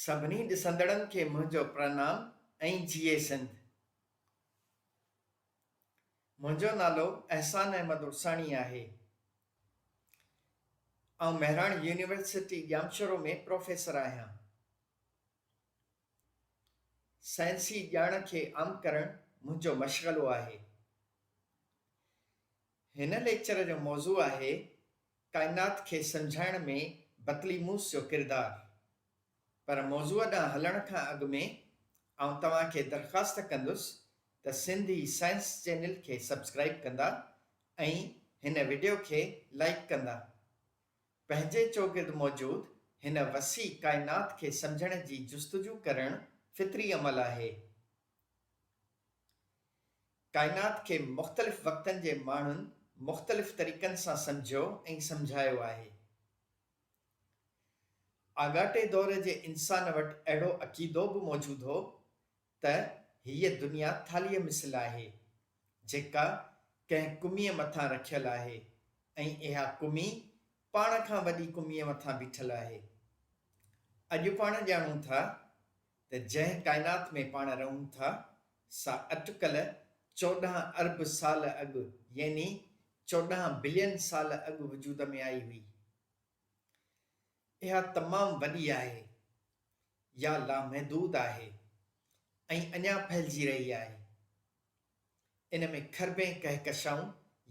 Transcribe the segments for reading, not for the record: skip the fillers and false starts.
سڀني ڏسندڙن کي منهنجو پرنام ۽ جيئي سنڌ. منهنجو نالو احسان احمد عرساڻي آهي. آئون مهراڻ يونيورسٽي ڄامشورو ۾ پروفيسر آهيان. سائنسي ڄاڻ کي عام ڪرڻ منهنجو مشغلو آهي. هن ليڪچر جو موضوع آهي ڪائنات کي سمجهائڻ ۾ بطليموس جو ڪردار. پر موضوع ڏانهن هلڻ کان اڳ ۾ آئون توهان کي درخواست ڪندس ته سنڌي سائنس چينل کي سبسڪرائيب ڪندا ۽ هن وڊيو کي لائيڪ ڪندا. پنهنجي چوگرد موجود هن وسيع ڪائنات کي سمجهڻ جي جستجو ڪرڻ فطري عمل آهي. ڪائنات کي مختلف وقتن جي ماڻهن مختلف طريقن سان سمجهيو ۽ سمجهايو آهي. آڳاٽي دور جي انسان وٽ اهڙو عقيدو به موجود هو ته هيء دنيا ٿالهيء مثل آهي، جيڪا ڪنهن ڪميء مٿان رکيل آهي ۽ اها ڪمي پاڻ کان وڏي ڪميء مٿان بيٺل آهي. اڄ پاڻ ڄاڻون ٿا ته جنهن ڪائنات ۾ پاڻ رهون ٿا، سا اٽڪل 14 ارب سال اڳ يعني 14 بلين سال اڳ وجود ۾ آئي هئي. اها تمام وڏي آهي يا لامحدود آهي ۽ اڃا ڦهلجي رهي آهي. ان ۾ کربين ڪهڪشائون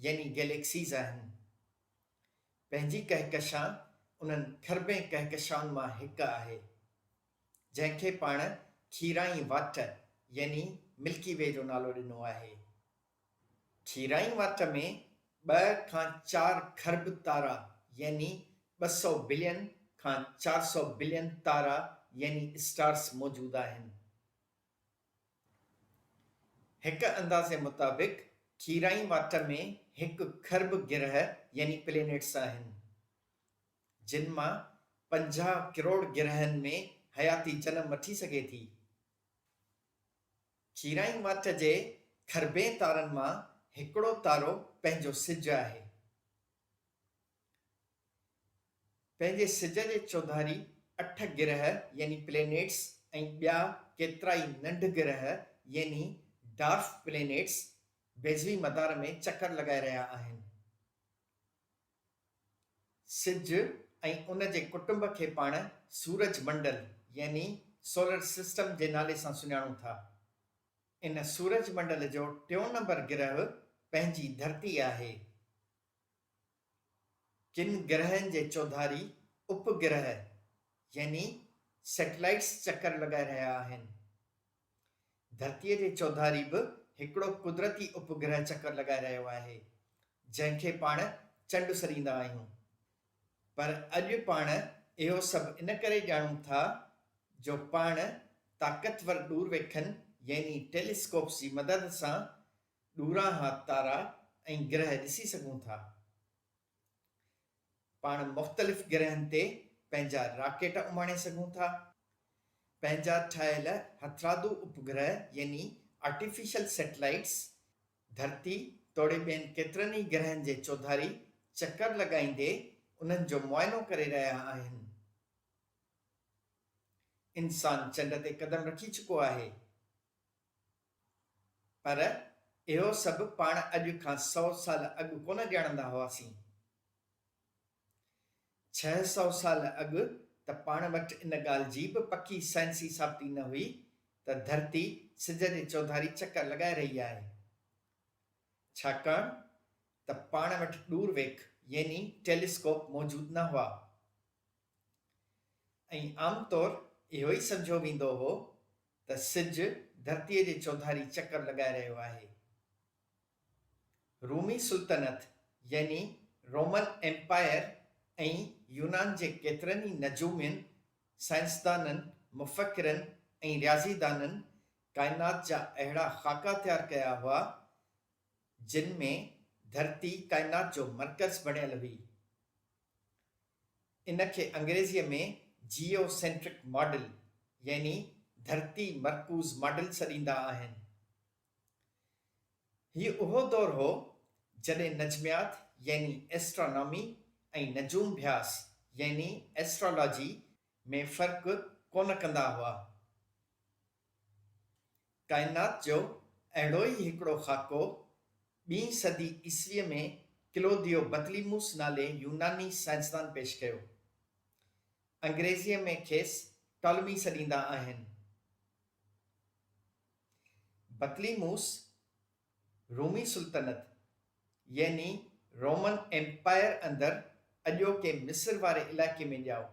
يعني گئليڪسيز آهن. پنهنجي ڪهڪشان انهن کربين ڪهڪشائن مان هڪ آهي، جنهن کي پاڻ کيرائين واٽ يعني ملڪي وي جو نالو ڏنو آهي. کيرائين واٽ ۾ ٻه کان چار کرب تارا يعني 200 بلين کان 400 بلين تارا يعني اسٽارس موجود آهن. هڪ اندازي مطابق کيرائين واٽ ۾ هڪ کرب گرهه يعني پلينيٽس آهن، جن مان 50 ڪروڙ گرهن ۾ حياتي جنم وٺي سگهي ٿي. کيرائين واٽ جي کربين تارن مان هڪڙو تارو پنهنجو سج آهي. پنهنجي سج جي چوڌاري اٺ گرهه يعني پلينيٽس ۽ ٻيا ڪيترائي ننڍ گرهه يعني ڊارف پلينيٽس بيضوي مدار ۾ چڪر لڳائي رهيا آهن. سج ۽ ان جي ڪٽنب کي پاڻ سورج منڊل يعني سولر سسٽم جي نالي سان سڃاڻون ٿا. ان سورج منڊل جو ٽيون نمبر گرهه پنهنجي ڌرتي آهي. ڪن گرهن جي چوڌاري اپ گرهه يعني سيٽلائيٽس چڪر لڳائي رهيا آهن. ڌرتيء جي چوڌاري به هڪڙو قدرتي اپگرهه چڪر لڳائي رهيو آهي، جنهن کي پاڻ چنڊ سڏيندا آهيون. پر اڄ پاڻ اهو سڀ ان ڪري ڄاڻون ٿا جو پاڻ طاقتور ڏورويکن يعني ٽيليسڪوپس جي مدد سان ڏورانهان تارا ۽ گرهه ڏسي سگهون ٿا. پاڻ مختلف گرهن تي پنهنجا راڪيٽ اماڻي سگهون ٿا. پنهنجا ٺاهيل هٿرادو اپگرهه يعني آرٽيفيشل سيٽلائيٽس ڌرتي توڙي ٻين ڪيترن ئي گرهن جي چوڌاري چڪر لڳائيندي انهن جو معائنو ڪري رهيا آهن. انسان چنڊ تي قدم رکي چڪو آهي. پر اهو سڀ پاڻ اڄ کان سئو سال اڳ ڪونه ڄاڻندا هئاسين. 600 سال اڳ ته پاڻ وٽ ان ڳالهه جي به پڪي سائنسي ثابتي نه هئي ته ڌرتي سج جي چوڌاري چڪر لڳائي رهي آهي. ڇاڪاڻ ته پاڻ وٽ ڏورويک يعني ٽيليسڪوپ موجود نه هئا ۽ عام طور اهو ئي سمجهيو ويندو هو ته سج ڌرتيء جي چوڌاري چڪر لڳائي رهيو آهي. رومي سلطنت يعني رومن ايمپائر ۽ يونان جي ڪيترن ئي نجومين، سائنسدانن، مفڪرن ۽ رياضيدانن ڪائنات جا اهڙا خاڪا تيار ڪيا هئا، جن ۾ ڌرتي ڪائنات جو مرڪز بڻيل هئي. ان کي انگريزيء ۾ جيو سينٽرڪ ماڊل يعني ڌرتي مرڪوز ماڊل سڏيندا آهن. هي اهو دور هو جڏهن نجميات يعني ايسٽرانامي ۽ نجوم ڀياس يعني ايسٽرالاجي ۾ فرق ڪونه ڪندا هئا. ڪائنات جو اهڙو ئي هڪڙو خاڪو ٻي صدي عيسويء ۾ ڪلوديو بطليموس نالي يوناني سائنسدان پيش ڪيو. انگريزيء ۾ کيس ٽالمي سڏيندا آهن. بطليموس رومي سلطنت يعني رومن ايمپائر اندر اڄوڪي مصر واري علائقي ۾ ڄائو.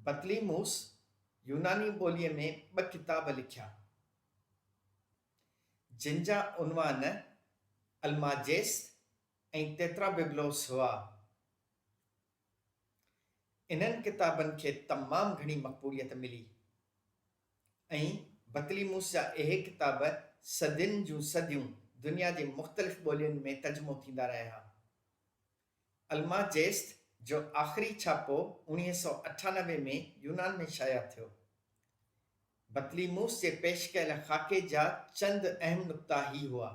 بطليموس يوناني ٻوليء ۾ ٻه ڪتاب لکيا، جن جا عنوان الماجيست ۽ تيتراببلوس هئا. انهن ڪتابن کي تمام گهڻي مقبوليت ملي ۽ بطليموس جا اهي ڪتاب صدين جون صديون دنيا جي مختلف ٻولين ۾ ترجمو ٿيندا رهيا. الماجيست جو آخري ڇاپو 1998 ۾ يونان ۾ شايع ٿيو. بطليموس جي پيش ڪيل خاڪي جا چند اهم نقطا هي هئا.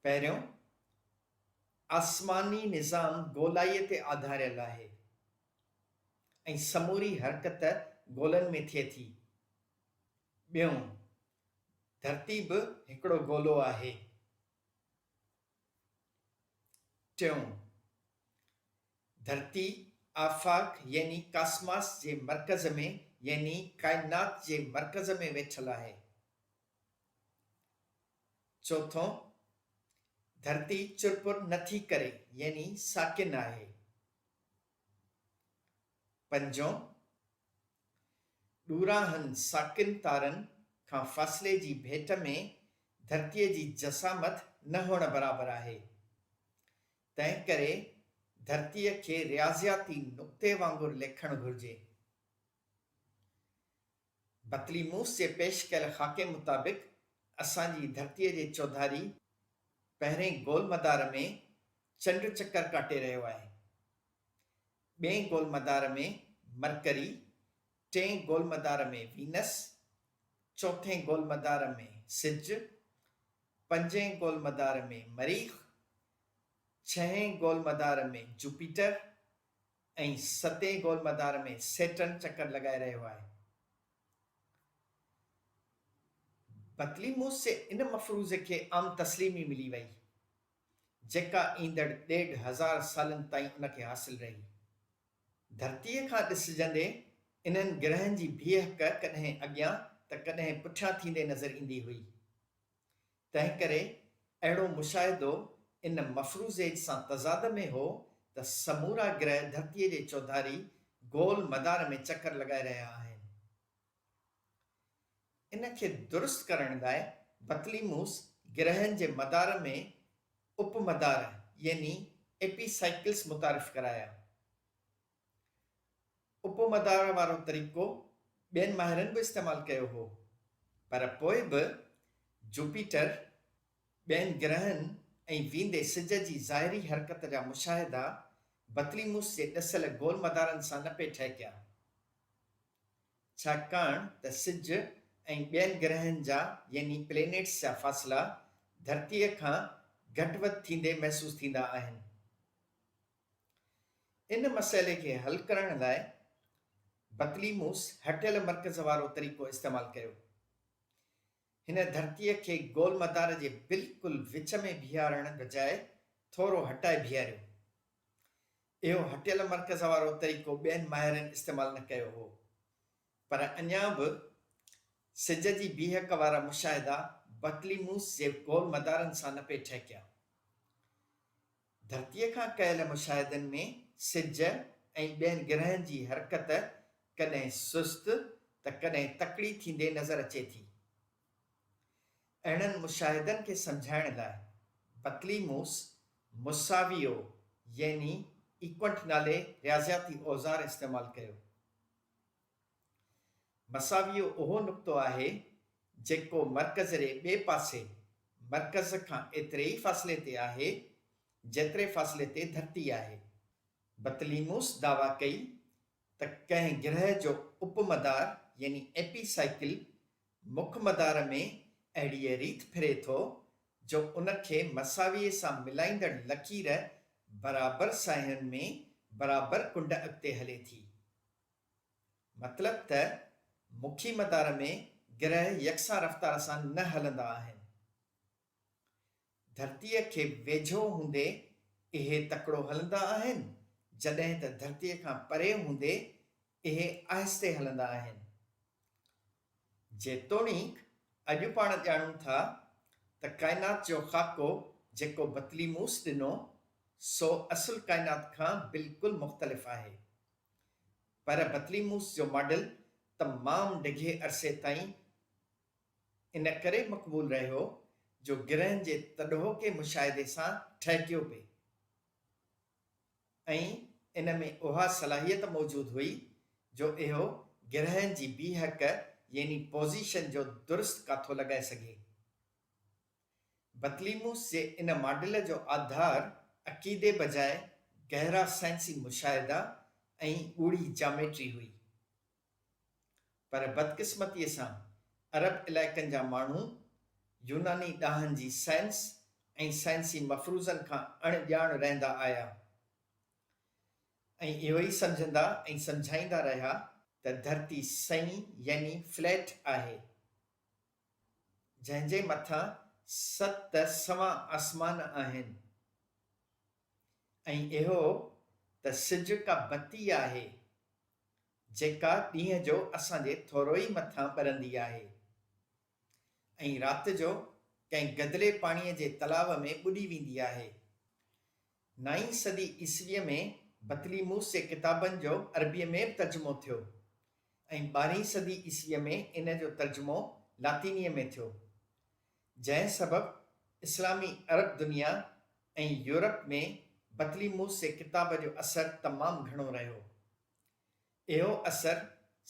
پهريون، آسماني نظام گولائيء تي آڌاريل آهي ۽ سموري حرڪت گولن ۾ ٿئي ٿي. ٻيون، ڌرتي به هڪڙو گولو آهي. ٽيون، ڌرتي آفاق يعني ڪاسماس جي مرڪز ۾ يعني ڪائنات جي مرڪز ۾ ويٺل آهي. چوٿون، ڌرتي چرپر نه ٿي ڪري يعني ساڪن آهي. پنجون، ڏورانهن ساڪن تارن کان فاصلي جي ڀيٽ ۾ ڌرتيء جي جسامت نه هئڻ برابر آهي. تنهنڪري ڌرتيء کي رياضياتي نقطي وانگر ليکڻ گهرجي. بطليموس جي پيش ڪيل خاڪي مطابق اسان جي ڌرتيء جي چوڌاري پهرين گول مدار ۾ چنڊ چڪر ڪاٽي رهيو آهي. ٻئين گول مدار ۾ مرڪري، ٽئين گول مدار ۾ وينس، چوٿين گول مدار ۾ سج، پنجين گول مدار ۾ مريخ، ڇهين گول مدار ۾ جوپيٽر ۽ ستين گول مدار ۾ سيٽرن چڪر لڳائي رهيو آهي. بطليموس جي ان مفروضي کي عام تسليمي ملي وئي، جيڪا ايندڙ ڏيڍ هزار سالن تائين ان کي حاصل رهي. ڌرتيء کان ڏسجندي انهن گرهن جي بيهڪ ڪڏهن اڳيان ته ڪڏهن پٺيان ٿيندي نظر ايندي هئي. تنهنڪري اهڙو مشاهدو ان مفروضي سان تضاد ۾ هو ته سمورا گرهه ڌرتيء جي چوڌاري گول مدار ۾ چڪر لڳائي رهيا آهن. ان کي درست ڪرڻ لاء بطليموس گرهن جي مدار ۾ اپ مدار يعني ايپي سائيڪلز متعارف ڪرايا. اپمدار وارو طريقو ٻين ماهرن به استعمال ڪيو هو، پر پوء به جوپيٽر، ٻين گرهن ۽ ويندي سج جي ظاهري حرڪت جا مشاهدا بطليموس جي ڏسيل گول مدارن سان نه پئي ٺهڪيا. ڇاڪاڻ ته سج ۽ ٻين گرهن جا يعني پلينيٽس جا فاصلا ڌرتيء کان گهٽ وڌ ٿيندي محسوس ٿيندا آهن. ان مسئلي کي حل ڪرڻ لاء بطليموس هٽيل مرڪز وارو طريقو استعمال ڪيو. هن ڌرتيء کي گول مدار جي بلڪل وچ ۾ بيهارڻ بجاء ٿورو هٽائي بيهاريو. اهو هٽيل مرڪز وارو طريقو ٻين ماهرن استعمال نه ڪيو هو. پر اڃا به سج جي بيهڪ وارا مشاهدا بطليموس جي گول مدارن سان نه پئي ٺهڪيا. ڌرتيء کان ڪيل مشاهدن ۾ سج ۽ ٻين گرهن جي حرڪت ڪڏهن سست ته ڪڏهن تڪڙي ٿيندي نظر اچي ٿي. اهڙن مشاهدن کي سمجهائڻ لاء بطليموس مساويو يعني ايڪونٽ نالي رياضياتي اوزار استعمال ڪيو. مساويو اهو نقطو آهي جيڪو مرڪز جي ٻئي پاسي مرڪز کان ايتري ئي فاصلي تي آهي جيتري فاصلي تي ڌرتي آهي. بطليموس دعويٰ ڪئي ته ڪنهن گرهه جو اپ مدار يعني ايپي سائيڪل مک مدار ۾ اهڙيء ريت ڦري ٿو جو ان کي مساويي سان ملائيندڙ لڪير برابر ساهين ۾ برابر ڪنڊ اڳتي هلي ٿي. مطلب ته مکي مدار ۾ گرهه يڪسان رفتار سان نه هلندا آهن. ڌرتيء کي ويجهو هوندي اهي تڪڙو هلندا آهن، جڏهن ته ڌرتيء کان پري هوندي اهي آهستي هلندا آهن. جيتوڻيڪ اڄ پاڻ ڄاڻون ٿا ته ڪائنات جو خاڪو جيڪو بطليموس ڏنو، سو اصل ڪائنات کان بلڪل مختلف آهي. پر بطليموس جو ماڊل تمام ڊگهي عرصي تائين ان ڪري مقبول رهيو جو گرهن جي تڏهوڪي مشاهدي سان ٺهڪيو پئي ۽ ان ۾ اها صلاحيت موجود هئي جو اهو گرهن جي بيهڪ يعني پوزيشن جو درست ڪاٿو لڳائي سگهي. بطليموس جي ان ماڊل جو آڌار عقيدي بجاء گهرا سائنسي مشاهدا ۽ ڳوڙهي جاميٽري هئي. پر بدقسمتيء سان عرب علائقن جا ماڻهو يوناني ڏاهن جي سائنس ۽ سائنسي مفروضن کان اڻ ڄاڻ رهندا آيا ۽ اهو ئي سمجهندا ۽ سمجهائيندا رهيا ته ڌرتي سئين يعني فليٽ آهي. جنهن جي مٿان ست سوان آسمان آهن ۽ اهو ته سج ڪا بتي آهي، جيڪا ڏينهن جو اسان جي ٿوروئي مٿان ٻرندي آهي ۽ رات جو ڪنهن گدلي پاڻيء جي تلاء ۾ ٻڏي ويندي آهي. نائين صدي عيسويء ۾ بطليموس جي ڪتابن جو عربيء ۾ به ترجمو ٿيو ۽ ٻارهين صدي عيسويء ۾ ان جو ترجمو لاطينيء ۾ ٿيو، جنهن سبب اسلامي عرب دنيا ۽ يورپ ۾ بطليموس جي ڪتاب جو اثر تمام گهڻو رهيو. اهو اثر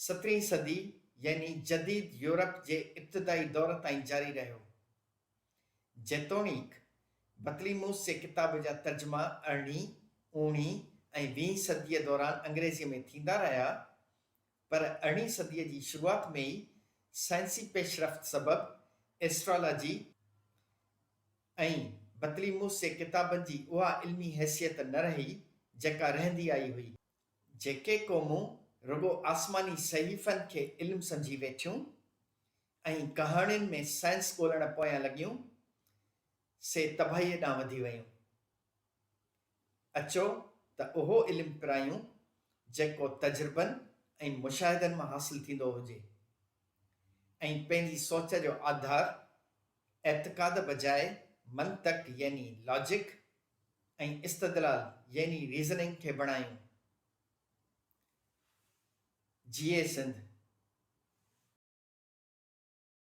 سترهين صدي يعني جديد يورپ جي ابتدائي دور تائين جاري رهيو. جيتوڻيڪ بطليموس جي ڪتاب جا ترجما ارڙهين، اوڻهين ۽ ويهين صديء دوران انگريزيء ۾ ٿيندا رهيا، پر ارڙهين صديء جي شروعات ۾ ئي سائنسي پيش رفت سبب ايسٽرالاجي ۽ بطليموس جي ڪتابن جي اها علمي حيثيت نه رهي، جيڪا رهندي آئي هئي. جيڪي قومون رڳو آسماني صحيفن کي علم سمجهي ويٺيون، ۽ ڪهاڻين ۾ سائنس ڳولڻ پويان لڳيون، سي تباهيء ڏانهن وڌي ويون. اچو ته اهو علم پرايون، جيڪو تجربن ۽ مشاهدن مان حاصل ٿيندو هجي ۽ پنهنجي سوچ جو آڌار اعتقاد بجاء منطق يعني لاجڪ ۽ استدلال يعني ريزننگ کي بڻايون. جيئي سنڌ!